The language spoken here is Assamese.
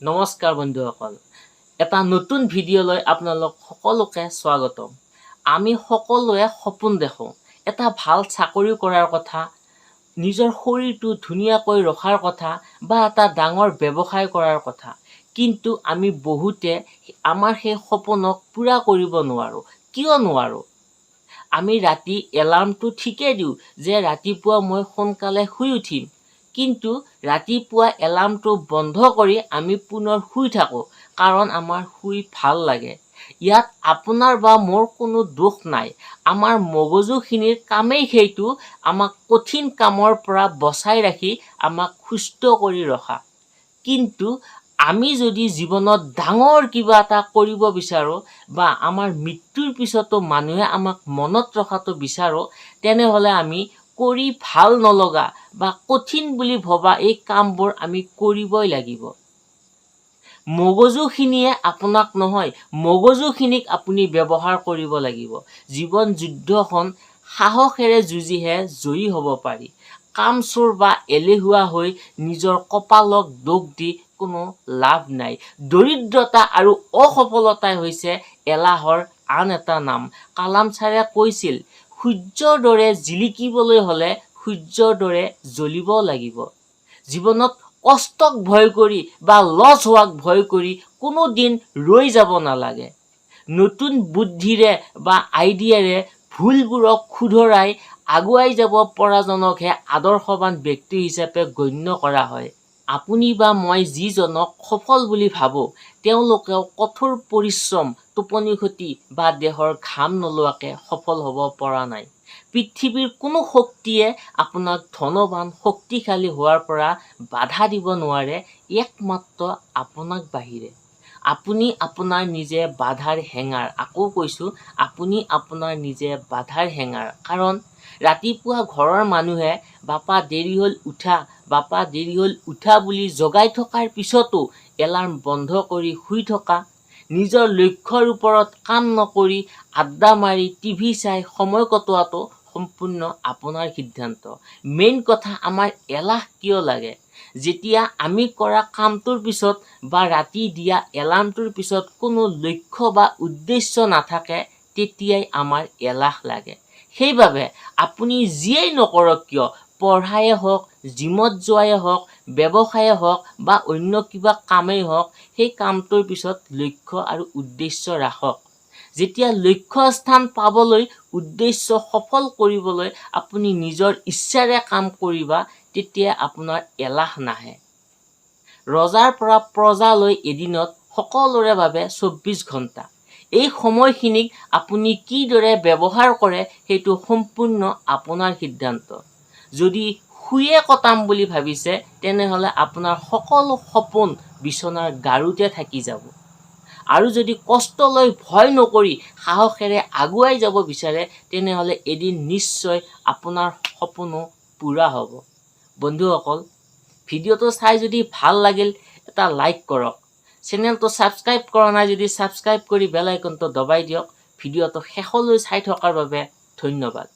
নমস্কাৰ বন্ধুসকল, এটা নতুন ভিডিঅ'লৈ আপোনালোক সকলোকে স্বাগতম। আমি সকলোৱে সপোন দেখোঁ, এটা ভাল চাকৰি কৰাৰ কথা, নিজৰ শৰীৰটো ধুনীয়াকৈ ৰখাৰ কথা বা এটা ডাঙৰ ব্যৱসায় কৰাৰ কথা। কিন্তু আমি বহুতে আমাৰ সেই সপোনক পূৰা কৰিব নোৱাৰোঁ। কিয় নোৱাৰোঁ? আমি ৰাতি এলাৰ্মটো ঠিকেই দিওঁ যে ৰাতিপুৱা মই সোনকালে শুই উঠিম, কিন্তু ৰাতিপুৱা এলাৰ্মটো বন্ধ কৰি আমি পুনৰ শুই থাকোঁ, কাৰণ আমাৰ শুই ভাল লাগে। ইয়াত আপোনাৰ বা মোৰ কোনো দোষ নাই। আমাৰ মগজুখিনিৰ কামেই সেইটো, আমাক কঠিন কামৰ পৰা বচাই ৰাখি আমাক সুস্থ কৰি ৰখা। কিন্তু আমি যদি জীৱনত ডাঙৰ কিবা এটা কৰিব বিচাৰোঁ বা আমাৰ মৃত্যুৰ পিছতো মানুহে আমাক মনত ৰখাটো বিচাৰোঁ, তেনেহ'লে আমি কৰি ভাল নলগা বা কঠিন বুলি ভবা এই কামবোৰ আমি কৰিবই লাগিব। মগজুখিনিয়ে আপোনাক নহয়, মগজুখিনিক আপুনি ব্যৱহাৰ কৰিব লাগিব। জীৱন যুদ্ধখন সাহসেৰে যুঁজিহে জয়ী হ'ব পাৰি। কামচোৰ বা এলেহুৱা হৈ নিজৰ কপালক দোষ দি কোনো লাভ নাই। দৰিদ্ৰতা আৰু অসফলতাই হৈছে এলাহৰ আন এটা নাম। কালাম ছাৰে কৈছিল, "সূৰ্যৰ দৰে জিলিকিবলৈ হ'লে সূৰ্যৰ দৰে জ্বলিব লাগিব।" জীৱনত কষ্টক ভয় কৰি বা লছ হোৱাক ভয় কৰি কোনো দিন ৰৈ যাব নালাগে। নতুন বুদ্ধিৰে বা আইডিয়াৰে ভুলবোৰক শুধৰাই আগুৱাই যাব পৰাজনকহে আদৰ্শৱান ব্যক্তি হিচাপে গণ্য কৰা হয়। আপুনি বা মই যিজনক সফল বুলি ভাবোঁ, তেওঁলোকেও কঠোৰ পৰিশ্ৰম, টোপনি খতি বা দেহৰ ঘাম নোলোৱাকৈ সফল হ'ব পৰা নাই। পৃথিৱীৰ কোনো শক্তিয়ে আপোনাক ধনৱান, শক্তিশালী হোৱাৰ পৰা বাধা দিব নোৱাৰে, একমাত্ৰ আপোনাক বাহিৰে। আপুনি আপোনাৰ নিজে বাধাৰ হেঙাৰ। আকৌ কৈছোঁ, আপুনি আপোনাৰ নিজে বাধাৰ হেঙাৰ। কাৰণ ৰাতিপুৱা ঘৰৰ মানুহে "বাপা, দেৰি হ'ল, উঠা, বাপা, দেৰি হ'ল, উঠা" বুলি জগাই থকাৰ পিছতো এলাৰ্ম বন্ধ কৰি শুই থকা, নিজৰ লক্ষ্যৰ ওপৰত কাম নকৰি আড্ডা মাৰি, টিভি চাই সময় কটোৱাটো সম্পূৰ্ণ আপোনাৰ সিদ্ধান্ত। মেইন কথা, আমাৰ এলাহ কিয় লাগে? যেতিয়া আমি কৰা কামটোৰ পিছত বা ৰাতি দিয়া এলাৰ্মটোৰ পিছত কোনো লক্ষ্য বা উদ্দেশ্য নাথাকে, তেতিয়াই আমাৰ এলাহ লাগে। সেইবাবে আপুনি যিয়েই নকৰক কিয়, পঢ়ায়ে হওক, জিমত যোৱাই হওক, ব্যৱসায়ে হওক বা অন্য কিবা কামেই হওক, সেই কামটোৰ পিছত লক্ষ্য আৰু উদ্দেশ্য ৰাখক। যেতিয়া লক্ষ্য স্থান পাবলৈ, উদ্দেশ্য সফল কৰিবলৈ আপুনি নিজৰ ইচ্ছাৰে কাম কৰিবা, তেতিয়া আপোনাৰ এলাহ নাহে। ৰজাৰ পৰা প্ৰজালৈ এদিনত সকলোৰে বাবে 24 ঘণ্টা। এই সময়খিনিক আপুনি কিদৰে ব্যৱহাৰ কৰে, সেইটো সম্পূৰ্ণ আপোনাৰ সিদ্ধান্ত। যদি শুয়ে কটাম বুলি ভাবিছে, তেনেহ'লে আপোনাৰ সকলো সপোন বিচনাৰ গাৰুতে থাকি যাব। আৰু যদি কষ্টলৈ ভয় নকৰি সাহসেৰে আগুৱাই যাব বিচাৰে, তেনেহ'লে এদিন নিশ্চয় আপোনাৰ সপোনো পূৰা হ'ব। বন্ধুসকল, ভিডিঅ'টো চাই যদি ভাল লাগিল, এটা লাইক কৰক। চেনেলটো ছাবস্ক্ৰাইব কৰা নাই যদি ছাবস্ক্ৰাইব কৰি বেল আইকনটো দবাই দিয়ক। ভিডিঅ'টো শেষলৈ চাই থকাৰ বাবে ধন্যবাদ।